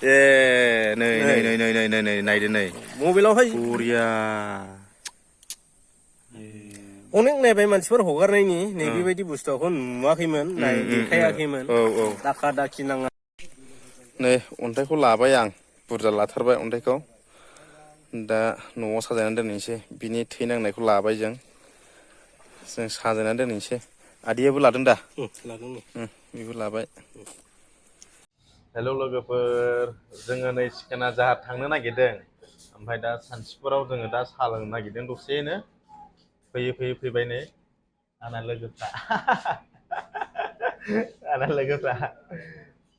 ए नै नायदो नै मबाइलावहाय बरिया अनेक नायबाय मानसिफोर हगारनायनि नै बेबायदि बुस्थुखौ नुवाखैमोन देखायाखैमोन दाखा दाखि नाङा नै अन्थाइखौ लाबाय आं बुरजा लाथारबाय अन्थाइखौ दा न'आव साजायनानै दोननोसै बिनि थै नांनायखौ लाबाय जों साजायनानै दोननोसै आदैयाबो लादों दा लादों बेबो लाबाय हेलौ लोगोफोर जोङो नै सिखोनाझार थांनो नागिरदों ओमफ्राय दा सानसुफोराव जोङो दा साहा लोंनो नागिरदों दसेनो फैयै फैबाय नै आंना लोगोफ्रा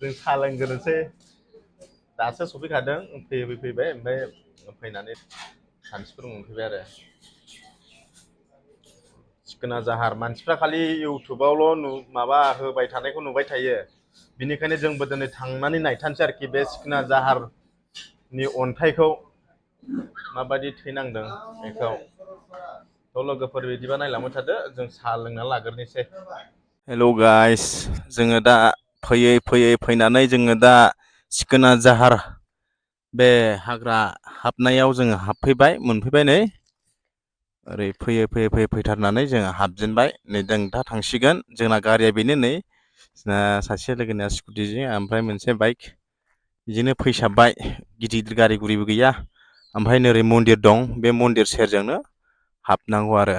जों साहा लोंग्रोनोसै दासो सफैखादों फैबाय ओमफ्राय फैनानै सानसुफोर मोनफैबाय आरो सिखोनाझार मानसिफ्रा खालि इउटुबावल' माबा होबाय थानायखौ नुबाय थायो बिनिखायनो जोंबो दिनै थांनानै नायथारसै आरोखि बे सिखोनाझारनि अन्थाइखौ माबायदि थैनांदों बेखौ थ' लोगोफोर बिदिबा नायलांबाय थादो जों साहा लोंना लाग्रोनोसै हेलौ गाइस जोङो दा फैनानै जोङो दा सिखोनाझार बे हाग्रा हाबनायाव जोङो मोनफैबाय नै ओरै फैथारनानै जोङो हाबजेनबाय नै जों दा थांसिगोन जोंना गारिया बेनो नै सासे लोगोनिया स्कुटिजों ओमफ्राय मोनसे बाइक बिदिनो फैसाबबाय गिदिर गारि गुरिबो गैया ओमफ्राय नोरै मन्दिर दं बे मन्दिर सेरजोंनो हाबनांगौ आरो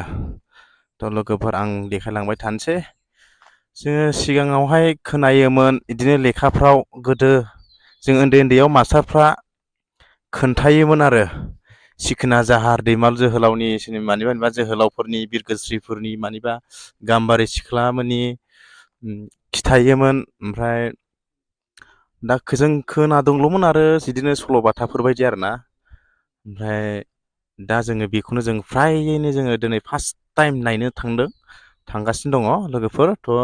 थ' लोगोफोर आं देखायलांबाय थानोसै जोङो सिगाङावहाय खोनायोमोन बिदिनो लेखाफ्राव गोदो जों उन्दैयाव मास्टारफ्रा खोन्थायोमोन आरो सिखोनाझार दैमालु जोहोलावनि मानिबा जोहोलावफोरनि बिरगोस्रिफोरनि मानिबा गाम्बारि सिख्लामोननि खिथायोमोन ओमफ्राय दा जों खोनादोंल'मोन आरो बिदिनो सल'बाथाफोर बायदि आरोना ओमफ्राय दा जोङो बेखौनो जों फ्रायैनो जोङो दिनै फार्स्ट टाइम नायनो थांगासिनो दङ लोगोफोर थ'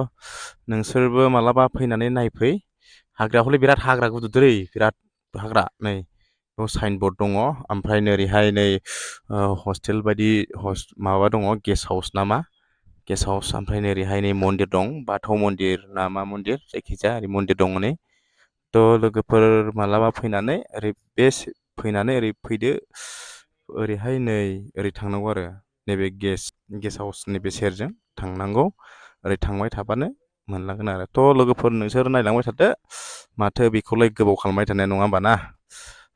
नोंसोरबो मालाबा फैनानै नायफै हाग्राया हले बिराद हाग्रा गुदुद्राय बिराद हाग्रा नै बेयाव साइन बर्ड दङ ओमफ्राय नोरैहाय नै हस्टेल बायदि माबा दङ गेस्ट हाउस नामा गेस्ट हाउस ओमफ्राय नोरैहाय नै मन्दिर दं बाथौ मन्दिर ना मा मन्दिर जायखिजाया ओरै मन्दिर दङ नै थ' लोगोफोर मालाबा फैनानै ओरै फैदो ओरैहाय नै ओरै थांनांगौ आरो नैबे गेस्ट हाउस नैबे सेरजों थांनांगौ ओरै थांबाय थाबानो मोनलांगोन आरो थ' लोगोफोर नोंसोर नायलांबाय थादो माथो बेखौलाय गोबाव खालामबाय थानाय नङा होमबा ना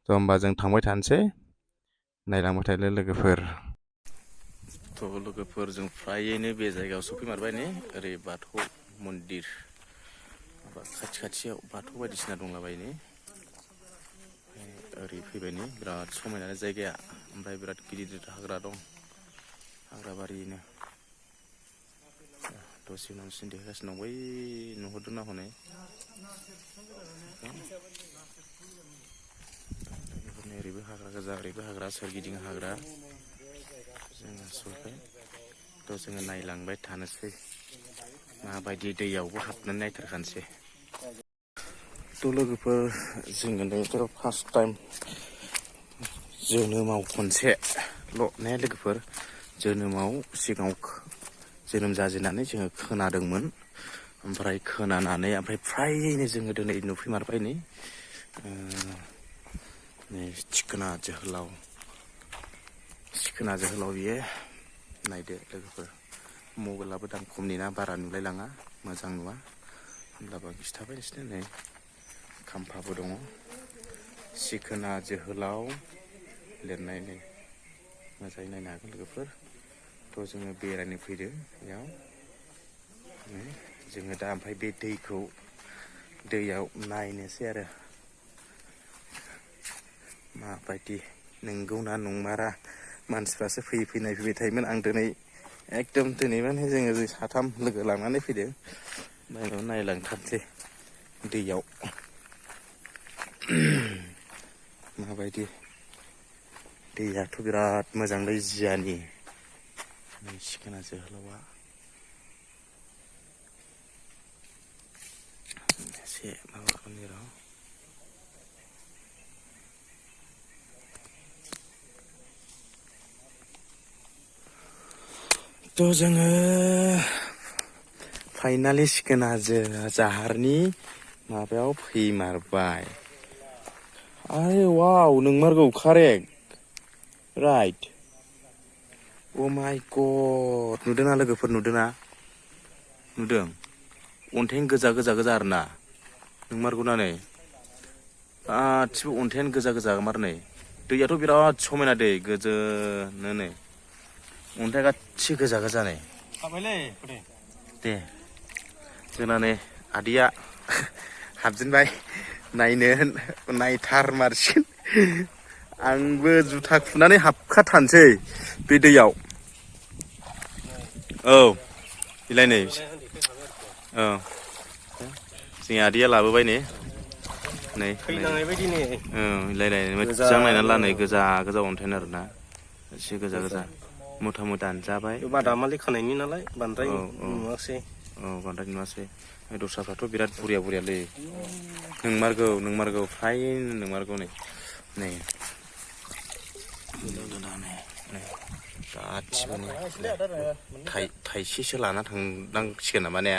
थ' होमबा जों थांबाय थानोसै नायलांबाय थादो लोगोफोर थ' लोगोफोर जों फ्रायैनो बे जायगायाव सफैमारबाय नै ओरै बाथौ मन्दिर माबा खाथियाव बाथौ बायदिसिना दंलाबायो नै ओरै फैबाय नै बिराद समायना जायगाया ओमफ्राय बिराद गिदिर हाग्रा दं हाग्राबारिनो दसे उनावसिम देखायगासिनो दं बै नुहुरदोंना हनै ओरैबो हाग्रा गोजा ओरैबो हाग्रा सोरगिदिं हाग्रा जोङो सहैबाय थ' जोङो नायलांबाय थानोसै माबायदि दैयावबो हाबनानै नायथारखानोसै थ' लोगोफोर जोङो नै फार्स्ट टाइम जोनोमाव खनसेल' ने लोगोफोर जोनोमाव सिगाङाव जोनोम जाजेननानै जोङो खोनादोंमोन ओमफ्राय खोनानानै फ्रायैनो जोङो दिनै नुफैमारबाय नै सिखोना जोहोलाव बियो नायदो लोगोफोर मबाइलाबो दाम खमनि ना बारा नुलायलाङा मोजां नुवा होमब्लाबो आं खिन्थाबाय नोंसोरनो नै खाम्फाबो दङ सिखोना जोहोलाव लिरनाय नै मोजाङै नायनो हागोन लोगोफोर थ' जोङो बेरायनो फैदों बेयाव जोङो दा ओमफ्राय बे दैयाव नायनोसै आरो माबायदि नंगौना नंमारा मानसिफ्रासो फैयै नायफैबाय थायोमोन आं दिनै माने जों साथाम लोगो लानानै फैदों नायलांथारसै दैयाव माबायदि दैयाथ' बिराद मोजांलै जियानि सिखोना जोहोलावा एसे माबाखौनि र' थ' जोङो फाइनालि सिखोनाझारनि माबायाव फैमारबाय अरे वाव नोंमारगौ कारेक्ट राइट अ माय गड नुदोंना लोगोफोर नुदोंना नुदों अन्थाइनि गोजा गोजा गोजा आरोना नोंमारगौना नै गासिबो अन्थाइयानो गोजा गोजा मार नै दैयाथ' बिराद समायना दै गोजोनो नै अन्थाइ गासिबो गोजा गोजा नै दे जोंना नै आदैया हाबजेनबाय नायनो नायथारमारसिगोन आंबो जुथा खुनानै हाबखाथारनोसै बे दैयाव औ बिलाय नै औ जोंनि आदैया लाबोबाय नै नै इलाय मोजां नायनानै ला नै गोजा गोजा अन्थाइनो आरोना एसे गोजा गोजा मुथा मुथा दानजाबाय बादामालि खानायनि नालाय बांद्राय नुवाखसै औ बांद्राय नुवासै दस्राफ्राथ' बिराद बुरिया बुरियालै नोंमारगौ फ्रायनो नोंमारगौ नै नै गासिबो थाइसेसो लाना थांनांसिगोन नामा ने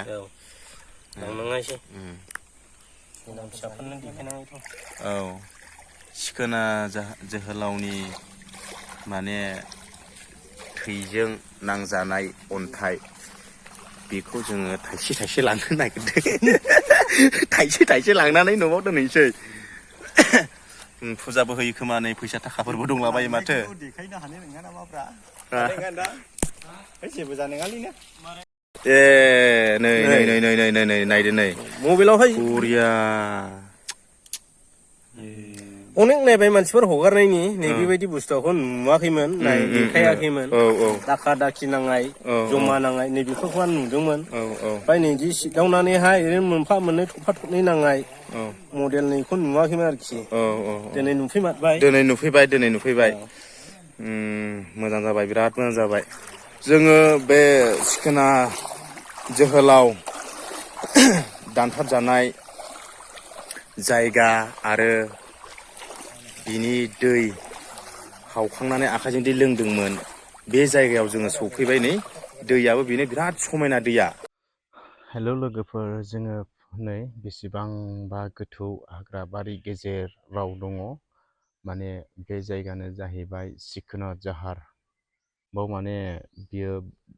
औ सिखोना जोहोलावनि माने थैजों नांजानाय अन्थाइ बेखौ जोङो थाइसे थाइसे लांनो नागिरदों थाइसे लांनानै न'आव दोनहैसै फुजाबो होयो खोमा नै फैसा थाखाफोरबो दंलाबायो माथो देखायनो हानाय नङा नामाब्रा जेबो जानाय नङालै ए नै नायदो नै मबाइलावहाय बरिया अनेक नायबाय मानसिफोर हगारनायनि नै बेबायदि बुस्थुखौ नुवाखैमोन देखायाखैमोन दाखा दाखि नांनाय जमा नांनाय नै बेफोरखौ आं नुदोंमोन ओमफ्राय नै जि सिदावनानैहाय ओरैनो मोनफा मोननै थफा थफनै नांनाय मडेलनिखौ नुवाखैमोन आरोखि दिनै नुफैबाय मोजां जाबाय बिराद मोजां जाबाय जोङो बे सिखोना जोहोलाव दानथार जानाय जायगा आरो बिनि दै हावखांनानै आखाइजों दै लोंदोंमोन बे जायगायाव जोङो सफैबाय नै दैयाबो बेनो बिराद समायना दैया हेल' लोगोफोर जोङो नै बेसेबांबा गोथौ हाग्राबारि गेजेराव दङ माने बे जायगानो जाहैबाय sikwnajwhwlaokoi बाव माने बियो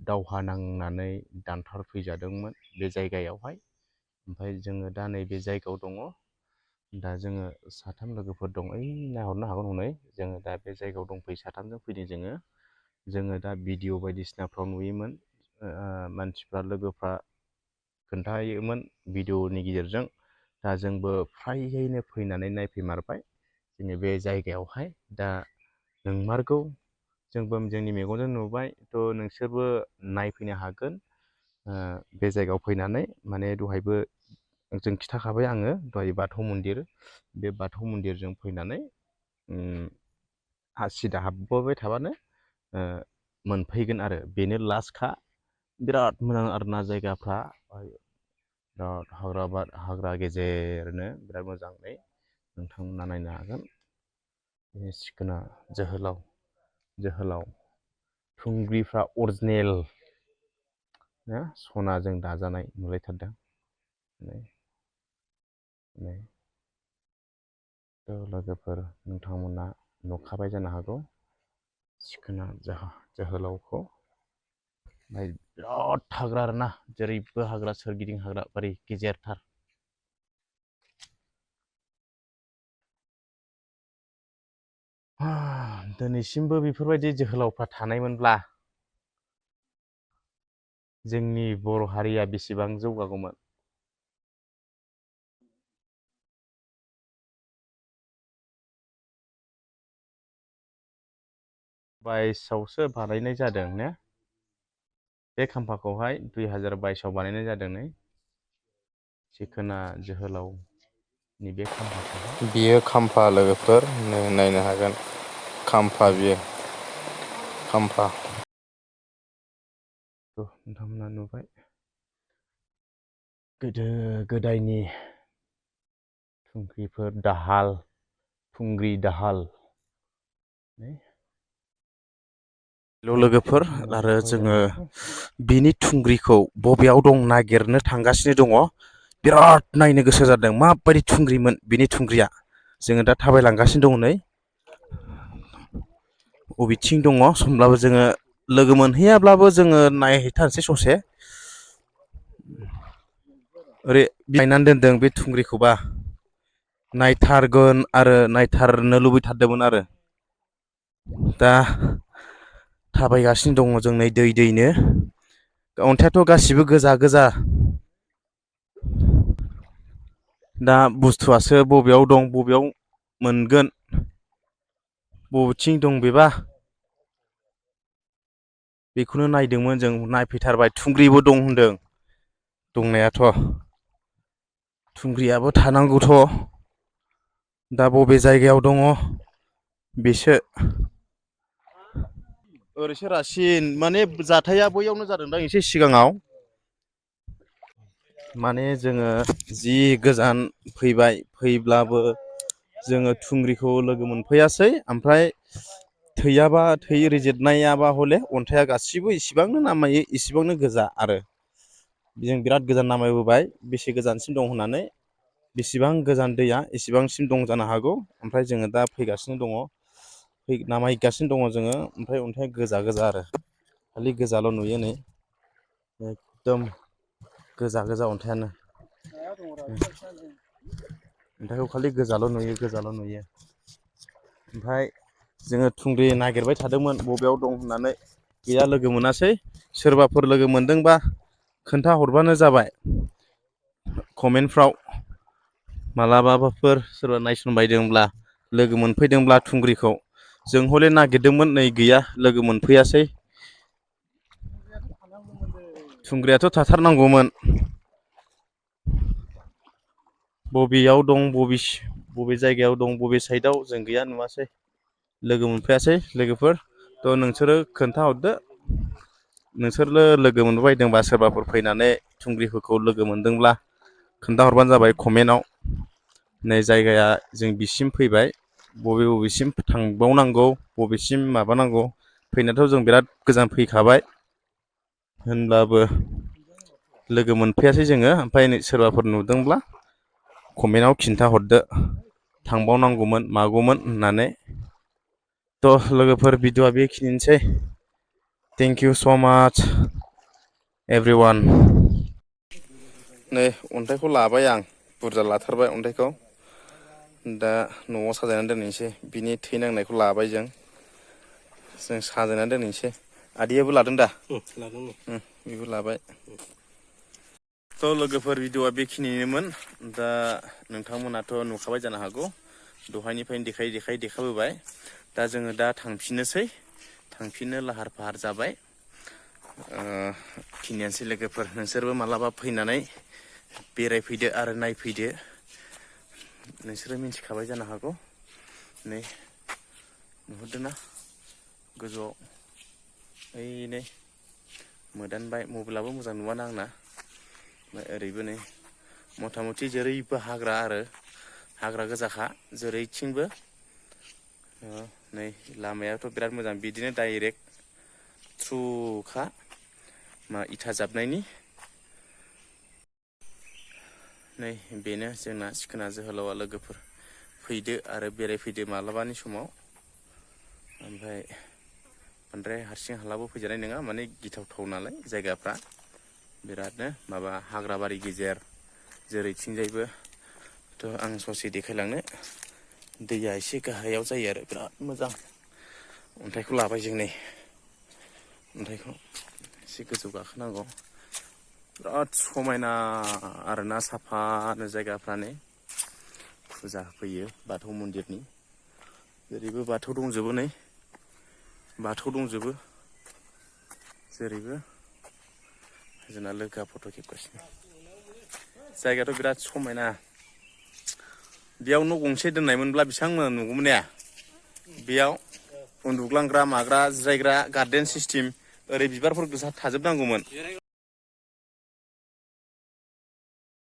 दावहा नांनानै दानथार फैजादोंमोन बे जायगायावहाय ओमफ्राय जोङो दा नैबे जायगायाव दङ दा जोङो साथाम लोगोफोर दं ओइ नायहरनो हागौ हनै जोङो दा बे जायगायाव दंफैयो साथामजों फैदों जोङो दा भिडिअ बायदिसिनाफ्राव नुयोमोन मानसिफ्रा लोगोफ्रा खोन्थायोमोन भिडिअनि गेजेरजों दा जोंबो फ्रायैनो फैनानै नायफैमारबाय जोंनि बे जायगायावहाय दा नोंमारगौ जोंबो जोंनि मेगनजों नुबाय थ' नोंसोरबो नायफैनो हागोन बे जायगायाव फैनानै माने दहायबो जों खिथाखाबाय आङो दहाय बाथौ मन्दिर बे बाथौ मन्दिरजों फैनानै सिदा हाबबोबाय थाबानो मोनफैगोन आरो बेनो लास्टखा बिराद मोजां आरोना जायगाफ्रा बिराद हाग्रा गेजेरनो बिराद मोजाङै नोंथांमोना नायनो हागोन बे सिखोना जोहोलाव थुंग्रिफ्रा अरिजिनेल ना सनाजों दाजानाय नुलायथारदों नै लोगोफोर नोंथांमोना नुखाबाय जानो हागौ सिखोना जोहोलावखौ ओमफ्राय बिराद हाग्रा आरोना जेरैबो हाग्रा सोरगिदिं हाग्रा बारि गेजेरथार दिनैसिमबो बेफोरबायदि जोहोलावफ्रा थानायमोनब्ला जोंनि बर' हारिया बेसेबां जौगागौमोन बाइसआवसो बानायनाय जादों ने बे खाम्फाखौहाय 2022आव बानायनाय जादों नै सिखोना जोहोलावनि बे खाम्फाखौहाय बियो खाम्फा लोगोफोर नायनो हागोन खाम्फा बियो खाम्फा नोंथांमोना नुबाय गोदो गोदायनि थुंग्रि दाहाल हेल' लोगोफोर आरो जोङो बिनि थुंग्रिखौ बबेयाव दं नागिरनो थांगासिनो दङ बिराद नायनो गोसो जादों माबायदि थुंग्रिमोन बिनि थुंग्रिया जोङो दा थाबायलांगासिनो दङ नै बबेथिं दङ समब्लाबो जोङो लोगो मोनहैयाब्लाबो जोङो नायहैथारसै ससे ओरै गायनानै दोनदों बे थुंग्रिखौबा नायथारगोन आरो नायथारनो लुबैथारदोंमोन आरो दा थाबायगासिनो दङ जों नै दैनो अन्थाइआथ' गासिबो गोजा गोजा दा बुस्थुआसो बबेयाव दं बबेयाव मोनगोन बबेथिं दं बेबा बेखौनो नायदोंमोन जों नायफैथारबाय थुंग्रिबो दं होनदों दंनायाथ' थुंग्रियाबो थानांगौथ' दा बबे जायगायाव दङ बेसो ओरैसो रासिन माने जाथाया बैयावनो जादोंदां एसे सिगाङाव माने जोङो जि गोजान फैब्लाबो जोङो थुंग्रिखौ लोगो मोनफैयासै ओमफ्राय थैयाबा थै रेजेटनायाबा हले अन्थाइआ गासिबो इसिबांनो नामायो इसिबांनो गोजा आरो जों बिराद गोजान नामायबोबाय बेसे गोजानसिम दं होननानै बेसेबां गोजान दैया एसेबांसिम दं जानो हागौ ओमफ्राय जोङो दा फैगासिनो दङ नामायगासिनो दङ जोङो ओमफ्राय अन्थाइआ गोजा गोजा आरो खालि गोजाल' नुयो नै एकदम गोजा गोजा अन्थाइआनो अन्थाइखौ खालि गोजाल' नुयो ओमफ्राय जोङो थुंग्रि नागिरबाय थादोंमोन बबेयाव दं होननानै गैया लोगो मोनासै सोरबाफोर लोगो मोनदोंबा खोन्थाहरबानो जाबाय कमेन्टफ्राव मालाबाफोर सोरबा नायसनबायदोंब्ला लोगो मोनफैदोंब्ला थुंग्रिखौ जों हले नागिरदोंमोन नै गैया लोगो मोनफैयासै थुंग्रियाथ' थाथारनांगौमोन बबेयाव दं बबे जायगायाव दं बबे साइडआव जों गैया नुवासै लोगो मोनफैयासै लोगोफोर थ' नोंसोरो खोन्थाहरदो नोंसोरनो लोगो मोनबायदोंबा सोरबाफोर फैनानै थुंग्रिफोरखौ लोगो मोनदोंब्ला खोन्थाहरबानो जाबाय कमेन्टआव नै जायगाया जों बिसिम फैबाय बबेसिम थांबावनांगौ बबेसिम माबानांगौ फैनायाथ' जों बिराद गोजान फैखाबाय होनब्लाबो लोगो मोनफैयासै जोङो ओमफ्राय सोरबाफोर नुदोंब्ला कमेन्टआव खिन्थाहरदो थांबावनांगौमोन मागौमोन होननानै थ' लोगोफोर भिडिअ'आ बेखिनियानोसै थेंक इउ स' माच एभ्रिवान नै अन्थाइखौ लाबाय आं बुरजा लाथारबाय अन्थाइखौ दा न'आव साजायनानै दोनहैनोसै बिनि थै नांनायखौ लाबाय जों साजायनानै दोनहैनोसै आदैयाबो लादों दा लादों बेबो लाबाय थ' लोगोफोर भिडिअ'आ बेखिनिनोमोन दा नोंथांमोनाथ' नुखाबाय जानो हागौ दहायनिफ्रायनो देखायबोबाय दा जोङो दा थांफिननो लाहार फाहार जाबाय खिनियानोसै लोगोफोर नोंसोरबो मालाबा फैनानै बेरायफैदो आरो नायफैदो नोंसोरो मिथिखाबाय जानो हागौ नै नुहुरदोंना गोजौआव ओइ नै मोदानबाय मबाइलाबो मोजां नुवाना आंना ओमफ्राय ओरैबो नै मथा मथि जेरैबो हाग्रा गोजाखा जेरैथिंबो नै लामायाथ' बिराद मोजां बिदिनो डाइरेक्ट थ्रुखा इथा जाबनायनि नै बेनो जोंना सिखोना जोहोलावा लोगोफोर फैदो आरो बेरायफैदो मालाबानि समाव ओमफ्राय बांद्राय हारसिं हालाबो फैजानाय नङा माने गिथावथाव नालाय जायगाफ्रा बिरादनो माबा हाग्राबारि गेजेर जेरैथिंजायबो थ' आं ससे देखायलांनो दैया एसे गाहायाव जायो आरो बिराद मोजां अन्थाइखौ लाबाय जों नै अन्थाइखौ एसे गोजौ गाखोनांगौ बिराद समायना आरोना साफानो जायगाफ्रानो फुजा होफैयो बाथौ मन्दिरनि जेरैबो बाथौ दंजोबो नै बाथौ दंजोबो जेरैबो जोंना लोगोआ फट' खेबगासिनो जायगायाथ' बिराद समायना बेयाव न' गंसे दोननायमोनब्ला बेसेबां मोजां नुगौमोन ने बेयाव उन्दुग्लांग्रा माग्रा जिरायग्रा गार्देन सिस्टेम ओरै बिबारफोर गोसा थाजोबनांगौमोन